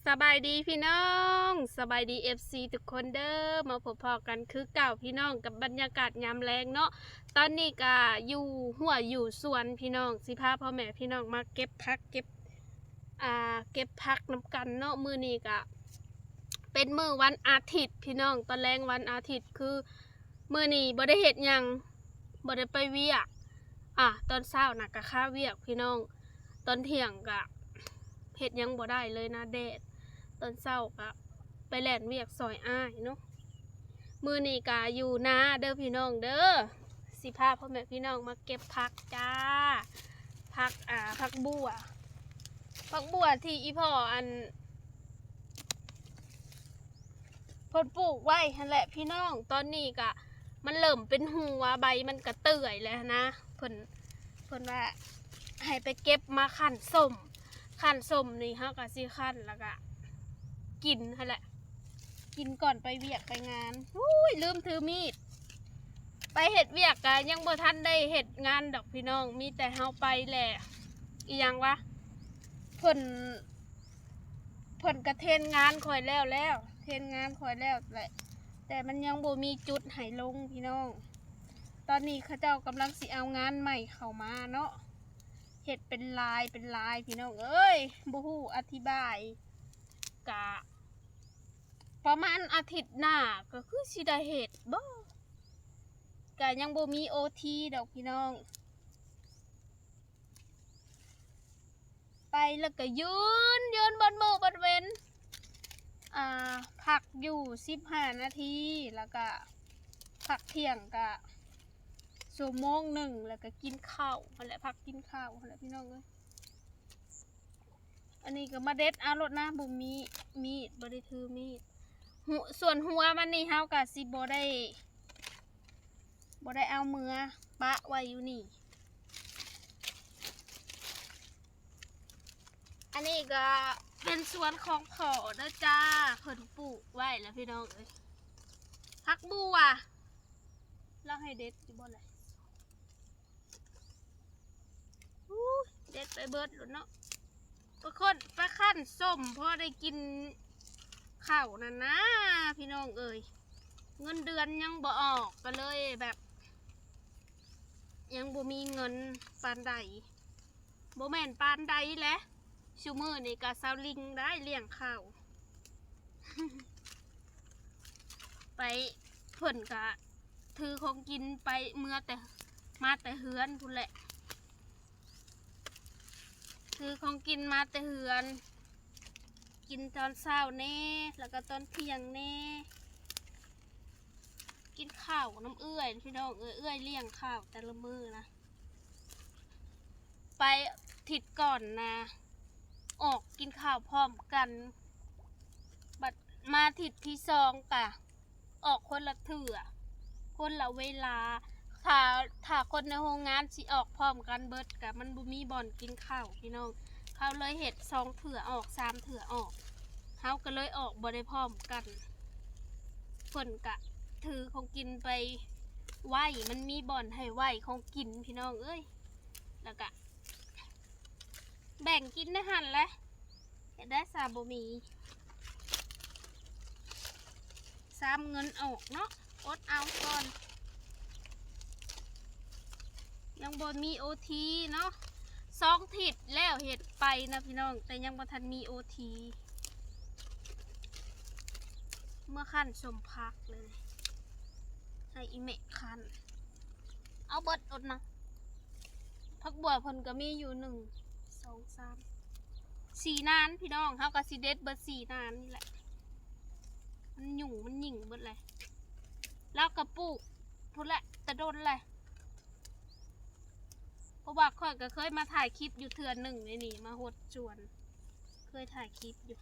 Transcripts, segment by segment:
ສະບາຍດີພີ່ນ້ອງ ສະບາຍດີ ເອັຟຊີ ທຸກຄົນເດີ ມາພົບພໍ້ກັນຄືເກົ່າພີ່ນ້ອງ ກັບບັນຍາກາດຍາມແລງເນາະ. ຕອນນີ້ກະຢູ່ຮົ້ວຢູ່ສວນພີ່ນ້ອງ ຊິພາພໍ່ແມ່ພີ່ນ້ອງມາເກັບຜັກ ເກັບ ອ່າ ເກັບຜັກນຳກັນເນາະ. ມື້ນີ້ກະເປັນມື້ວັນອາທິດພີ່ນ້ອງ ຕອນແລງວັນອາທິດ ຄື ມື້ນີ້ບໍ່ໄດ້ເຮັດຫຍັງ ບໍ່ໄດ້ໄປວຽກ. ອາ ຕອນເຊົ້ານະກະຄາວຽກພີ່ນ້ອງ ຕອນທ່ຽງກະເຮັດຫຍັງບໍ່ໄດ້ເລີຍນະ ແດດ. ຕອນເຊົ້າກະໄປແລ່ນວຽກຊ່ອຍອ້າຍເນາະ. ມື້ນີ້ກະຢູ່ນາເດີພີ່ນ້ອງເດີ ຊິພາພໍ່ແມ່ພີ່ນ້ອງມາເກັບຜັກຈ້າ ຜັກ ອາ ຜັກບົ່ວ ຜັກບົ່ວທີ່ອີ່ພໍ່ອັນ ເພິ່ນປູກໄວ້ຫັ້ນແຫຼະພີ່ນ້ອງ. ຕອນນີ້ກະມັນເລີ່ມເປັນຫົວ ໃບມັນກະເປື່ອຍແລ້ວນະ ເພິ່ນ ເພິ່ນວ່າໃຫ້ໄປເກັບມາຄັ້ນສົ້ມ ຄັ້ນສົ້ມນີ້ເຮົາກະຊິຄັ້ນ ແລ້ວກະກິນຫັ້ນແຫຼະ ກິນກ່ອນໄປວຽກໄປງານ. ໂອ້ຍ ລືມຖືມີດ ໄປເຮັດວຽກກະຍັງບໍ່ທັນໄດ້ເຮັດງານດອກພີ່ນ້ອງ ມີແຕ່ເຮົາໄປແຫຼະ ອີ່ຫຍັງວະ ເພິ່ນ ເພິ່ນກະເທນງານຂ້ອຍແລ້ວແລ້ວ ເທນງານຂ້ອຍແລ້ວແຫຼະ ແຕ່ມັນຍັງບໍ່ມີຈຸດໃຫ້ລົງພີ່ນ້ອງ. ຕອນນີ້ເຂົາເຈົ້າກຳລັງຊິເອົາງານໃໝ່ເຂົ້າມາເນາະ ເຮັດເປັນລາຍເປັນລາຍພີ່ນ້ອງເອີຍ ບໍ່ຮູ້ອະທິບາຍ ກະປະມານອາທິດໜ້າກະຄືຊິໄດ້ເຮັດບໍ ກະຍັງບໍ່ມີໂອທີດອກພີ່ນ້ອງ. ໄປແລ້ວກະຢືນ ຢືນເບິດມື້ເບິດເວັນ ອາ ພັກຢູ່ສິບຫ້ານາທີ ແລ້ວກະພັກທ່ຽງກະຊົ່ວໂມງໜຶ່ງ ແລ້ວກະກິນເຂົ້າຫັ້ນແຫຼະ ພັກກິນເຂົ້າຫັ້ນແຫຼະພີ່ນ້ອງເອີຍ. ອັນນີ້ກະມາເດັດເອົາໂລດນະ ບໍ່ມີມີດ ບໍ່ໄດ້ຖືມີດ. ຫ- ສ່ວນຫົວມັນນີ້ເຮົາກະຊິບໍ່ໄດ້ ບໍ່ໄດ້ເອົາເມືອ ປະໄວ້ຢູ່ນີ້. ອັນນີ້ກະເປັນສວນຂອງພໍ່ເດີຈ້າ ເພິ່ນປູກໄວ້ແລ້ວພີ່ນ້ອງເອີຍ ຜັກບົ່ວ ລາວໃຫ້ເດັດຢູ່ບໍ່ລະ? ອູ້ຍ ເດັດໄປເບິດໂລດເນາະ ປະຄົນ ປະຄັ້ນສົ້ມ ພໍໄດ້ກິນເຂົ້ານັ້ນນາ ພີ່ນ້ອງເອີຍ. ເງິນເດືອນຍັງບໍ່ອອກ ກະເລີຍແບບ ຍັງບໍ່ມີເງິນປານໃດ ບໍ່ແມ່ນປານໃດແຫຼະ ຊຸມື້ນີ້ກະຊາວລິງໄດ້ລ້ຽງເຂົ້າ ໄປ ເພິ່ນກະຖືຂອງກິນໄປ ເມືອແຕ່ ມາແຕ່ເຮືອນພຸ້ນແຫຼະ ຖືຂອງກິນມາແຕ່ເຮືອນ ກິນຕອນເຊົ້າແດ່ ແລ້ວກະຕອນທ່ຽງແດ່ ກິນເຂົ້ານຳເອື້ອຍ ພີ່ນ້ອງເອີຍ ເອື້ອຍລ້ຽງເຂົ້າແຕ່ລະມື້ນະ. ໄປທິດກ່ອນນະ ອອກກິນເຂົ້າພ້ອມກັນ ບັດມາທິດທີສອງກະ ອອກຄົນລະເທື່ອ ຄົນລະເວລາ ຖ້າ ຖ້າຄົນໃນໂຮງງານຊິອອກພ້ອມກັນເບິດກະມັນບໍ່ມີບ່ອນກິນເຂົ້າພີ່ນ້ອງ ເຂົາເລີຍເຮັດສອງເທື່ອອອກ ສາມເທື່ອອອກ ເຮົາກະເລີຍອອກບໍ່ໄດ້ພ້ອມກັນ. ເພິ່ນກະຖືຂອງກິນໄປໄວ້ ມັນມີບ່ອນໃຫ້ໄວ້ຂອງກິນພີ່ນ້ອງເອີຍ ແລ້ວກະ ແບ່ງກິນໃນຫັ້ນແຫຼະ ເຮັດໄດ້ຊະບໍ່ມີ ຊາມເງິນອອກເນາະ ອົດເອົາກ່ອນ ຍັງບໍ່ມີໂອທີເນາະ ສອງທິດແລ້ວເຮັດໄປນະພີ່ນ້ອງ ແຕ່ຍັງບໍ່ທັນມີໂອທີ ເມືອຄັ້ນສົ້ມຜັກເລີຍ ໃຫ້ອີ່ແມ່ຄັ້ນ ເອົາເບິດໂລດນະ ຜັກບົ່ວເພິ່ນກະມີຢູ່ ໜຶ່ງ ສອງ ສາມ ສີ່ນານພີ່ນ້ອງ ເຮົາກະຊິເດັດເບິດສີ່ນານນີ້ແຫຼະ ມັນຫຍຸ້ງມັນຫຍິງເບິດແຫຼະ ລາວກະປູກພຸ້ນແຫຼະ ແຕ່ດົນແຫຼະ ເພາະວ່າຂ້ອຍກະເຄີຍມາຖ່າຍຄລິບຢູ່ເທື່ອໜຶ່ງໃນນີ້ ມາຫົດສວນ ເຄີຍຖ່າຍຄລິບຢູ່.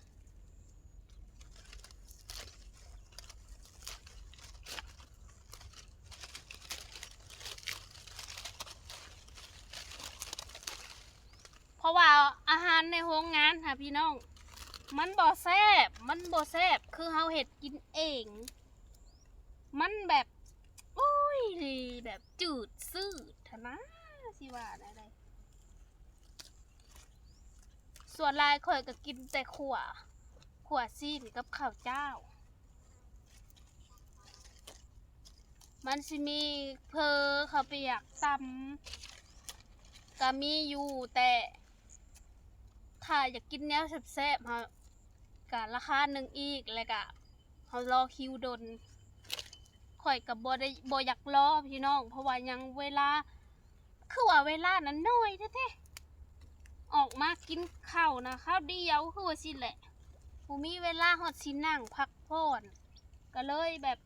ເພາະວ່າອາຫານໃນໂຮງງານຫາພີ່ນ້ອງ ມັນບໍ່ແຊບ ມັນບໍ່ແຊບຄືເຮົາເຮັດກິນເອງ ມັນແບບ ໂອ້ຍ ແບບຈືດຊືດຫັ້ນນາ ຊິວ່າແນວໃດ. ສ່ວນຫຼາຍຂ້ອຍກະກິນແຕ່ຂົ້ວ ຂົ້ວຊີ້ນກັບເຂົ້າຈ້າວ. ມັນຊິມີເຝີເຂົ້າປຽກຕຳ ກະມີຢູ່ ແຕ່ຖ້າຢາກກິນແນວແຊບໆ ເຮົາກະລາຄາໜຶ່ງອີກ ແລ້ວກະເຮົາລໍຄິວດົນ. ຂ້ອຍກະບໍ່ໄດ້ ບໍ່ຢາກລໍພີ່ນ້ອງ ເພາະວ່າຍັງເວລາ ຄືວ່າເວລານັ້ນໜ້ອຍແທ້ໆ ອອກມາກິນເຂົ້ານະ ຄາວດຽວຄືວ່າຊີ້ແຫຼະ ບໍ່ມີເວລາຮອດຊິນັ່ງພັກຜ່ອນ ກະເລີຍແບບ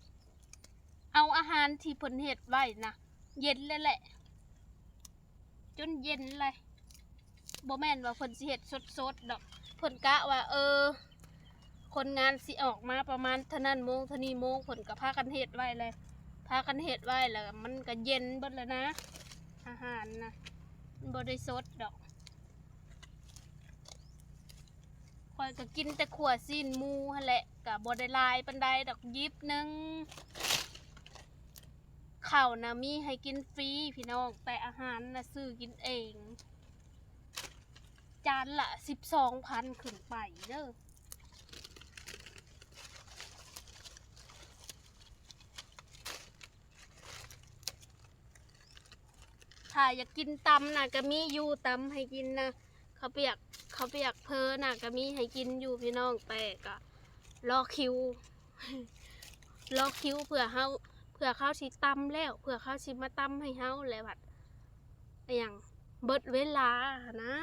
ເອົາອາຫານທີ່ເພິ່ນເຮັດໄວ້ນະ ເຢັນແລ້ວແຫຼະ ຈົນເຢັນເລີຍ. ບໍ່ແມ່ນວ່າເພິ່ນຊິເຮັດສົດໆດອກ ເພິ່ນກະວ່າ ເອີ ຄົນງານຊິອອກມາປະມານເທົ່ານັ້ນໂມງ ເທົ່ານີ້ໂມງ ເພິ່ນກະພາກັນເຮັດໄວ້ແລ້ວ ພາກັນເຮັດໄວ້ແລ້ວ ມັນກະເຢັນເບິດແລ້ວນະ ອາຫານນະ ມັນບໍ່ໄດ້ສົດດອກ. ຂ້ອຍກະກິນແຕ່ຂົ້ວຊີ້ນໝູຫັ້ນແຫຼະ ກະບໍ່ໄດ້ຫຼາຍປານໃດດອກ ຢິບໜຶ່ງ. ເຂົ້ານະມີໃຫ້ກິນຟຣີພີ່ນ້ອງ ແຕ່ອາຫານນະຊື້ກິນເອງ ຈານລະສິບສອງພັນຂຶ້ນໄປເດີ. ຖ້າຢາກກິນຕຳນະກະມີຢູ່ ຕຳໃຫ້ກິນນະ ເຂົ້າປຽກ ເຂົ້າປຽກເຝີນະກະມີໃຫ້ກິນຢູ່ພີ່ນ້ອງ ແຕ່ກະລໍຄິວ ລໍຄິວເພື່ອເຮົາ ເພື່ອເຂົາຊິຕຳແລ້ວ ເພື່ອເຂົາຊິມາຕຳໃຫ້ເຮົາ ແລ້ວບັດ ອີຫຍັງ ເບິດເວລາຫັ້ນນາ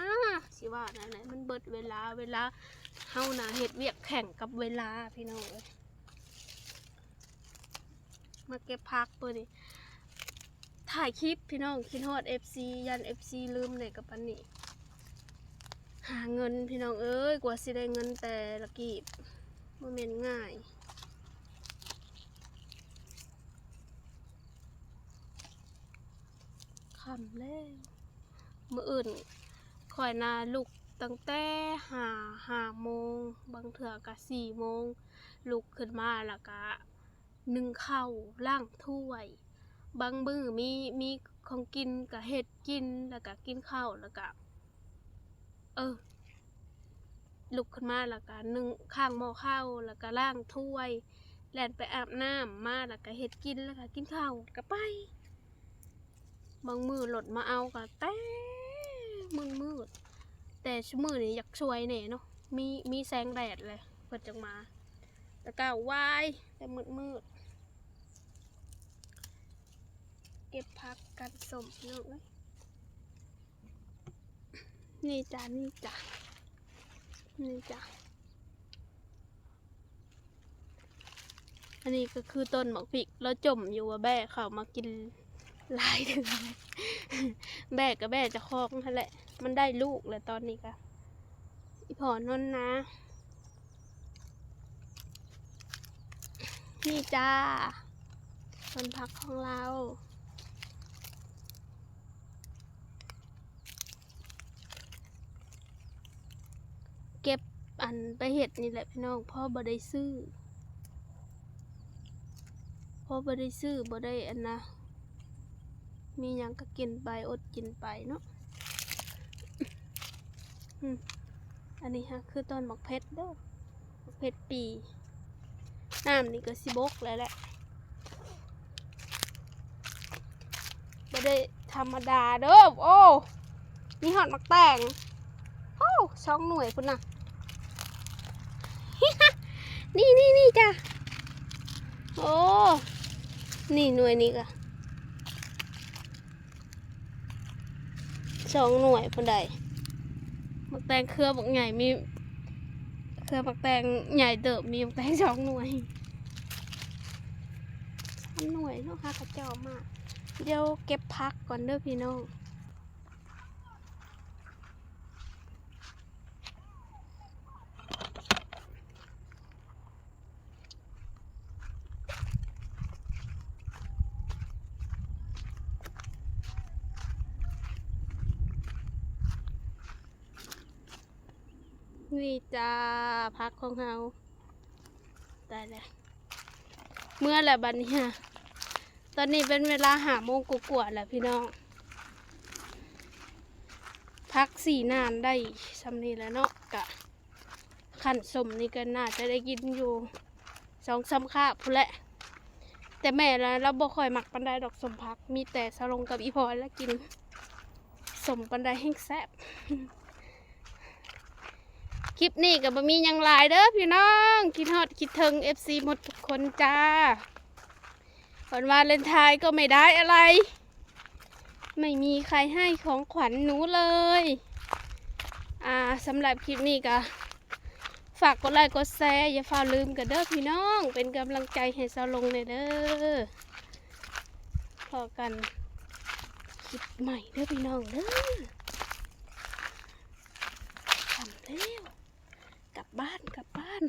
ຊິວ່າແນວໃດ ມັນເບິດເວລາ ເວລາເຮົານະເຮັດວຽກແຂ່ງກັບເວລາພີ່ນ້ອງເອີຍ. ມາເກັບຜັກມື້ນີ້ ຖ່າຍຄລິບພີ່ນ້ອງ ຄິດຮອດເອັຟຊີ ຢ້ານເອັຟຊີລືມແດ່ກະປານນີ້ ຫາເງິນພີ່ນ້ອງເອີຍ ກວ່າຊິໄດ້ເງິນແຕ່ລະກີບ ບໍ່ແມ່ນງ່າຍ. ຄ່ຳແລ້ວ ມື້ອື່ນຂ້ອຍນະລຸກຕັ້ງແຕ່ຫ້າ ຫ້າໂມງ ບາງເທື່ອກະສີ່ໂມງ ລຸກຂຶ້ນມາແລ້ວກະ ໜຶ້ງເຂົ້າ ລ້າງຖ້ວຍ ບາງມື້ມີ ມີຂອງກິນກະເຮັດກິນ ແລ້ວກະກິນເຂົ້າ ແລ້ວກະ ເອີ ລຸກຂຶ້ນມາແລ້ວກະໜຶ້ງ ຄ້າງໝໍ້ເຂົ້າ ແລ້ວກະລ້າງຖ້ວຍ ແລ່ນໄປອາບນ້ຳ ມາແລ້ວກະເຮັດກິນ ແລ້ວກະກິນເຂົ້າ ແລ້ວກະໄປ. ບາງມື້ລົດມາເອົາກະແຕ່ມືດໆ ແຕ່ຊຸມື້ນີ້ຢາກສວຍແດ່ເນາະ ມີ ມີແສງແດດແຫຼະເພິ່ນຈັ່ງມາ ແຕ່ເຊົ້າວາຍ ແຕ່ມືດໆ. ເກັບຜັກກັນສົ້ມພີ່ນ້ອງເອີຍ ນີ້ຈ້າ ນີ້ຈ້າ ນີ້ຈ້າ. ອັນນີ້ກະຄືຕົ້ນໝາກພິກ ລາວຈົ່ມຢູ່ວ່າແບ້ເຂົ້າມາກິນຫຼາຍເທື່ອ ແບ້ກະແບ້ເຈົ້າຂອງຫັ້ນແຫຼະ ມັນໄດ້ລູກແລ້ວຕອນນີ້ກະ ອີ່ພໍ່ນອນນາ. ນີ້ຈ້າ ສວນຜັກຂອງລາວ ເກັບ ອັນ ໄປເຮັດນີ້ແຫຼະພີ່ນ້ອງ ພໍບໍ່ໄດ້ຊື້ ພໍບໍ່ໄດ້ຊື້ ບໍ່ໄດ້ອັນນະ ມີຫຍັງກະກິນໄປ ອົດກິນໄປເນາະ. ອືມ ອັນນີ້ຫັ້ນຄືຕົ້ນໝາກເຜັດເດີ ໝາກເຜັດປີ ນ້ຳນີ້ກະຊິບົກແລ້ວແຫຼະ ບໍ່ໄດ້ທຳມະດາເດີ. ໂອ້ ມີຮອດໝາກແຕງ ໂອ້ ສອງໜ່ວຍພຸ້ນນະ ນີ້ ນີ້ ນີ້ຈ້າ ໂອ້ ນີ້ໜ່ວຍນີ້ກະ ສອງໜ່ວຍພຸ້ນໃດ໋ ໝາກແຕງເຄືອບັກໃຫຍ່ ມີເຄືອໝາກແຕງໃຫຍ່ເຕີບ ມີໝາກແຕງສອງໜ່ວຍ ສາມໜ່ວຍເນາະ ຫາກະເຈົ້າມາ. ດຽວເກັບຜັກກ່ອນເດີພີ່ນ້ອງ. ນີ້ຈ້າ ຜັກຂອງເຮົາ ຕາຍແລ້ວ ເມື່ອແລ້ວບັດນີ້. ຕອນນີ້ເປັນເວລາຫ້າໂມງກວ່າໆແລ້ວພີ່ນ້ອງ ຜັກສີໜານໄດ້ຊ່ຳນີ້ແຫຼະເນາະ ກະ ຂັ້ນສົ້ມນີ້ກໍໜ້າຈະໄດ້ກິນຢູ່ສອງສາມຄາບພຸ້ນແຫຼະ ແຕ່ແມ່ລະ ລາວບໍ່ຄ່ອຍມັກປານໃດດອກ ສົ້ມຜັກ ມີແຕ່ສາວລົງກັບອີ່ພໍ່ລະກິນສົ້ມປານໃດແຮ່ງແຊບ. ຄລິບນີ້ກໍບໍ່ມີຫຍັງຫຼາຍເດີພີ່ນ້ອງ ຄິດຮອດຄິດເຖິງເອັຟຊີໝົດທຸກຄົນຈ້າ ວັນວາເລັນທາຍກໍໄມ່ໄດ້ອະໄລ ໄມ່ມີໃຄໃຫ້ຂອງຂວັນໜູເລີຍ ອ່າ ສຳລັບຄລິບນີ້ກໍຝາກກົດໄລກົດແຊ ຢ່າຟ້າວລືມກັນເດີພີ່ນ້ອງ ເປັນກຳລັງໃຈໃຫ້ສາວລົງແດ່ເດີ ພໍ້ກັນຄລິບໃໝ່ເດີພີ່ນ້ອງເດີ ຄ່ຳແລ້ວ ກັບບ້ານ ກັບບ້ານ.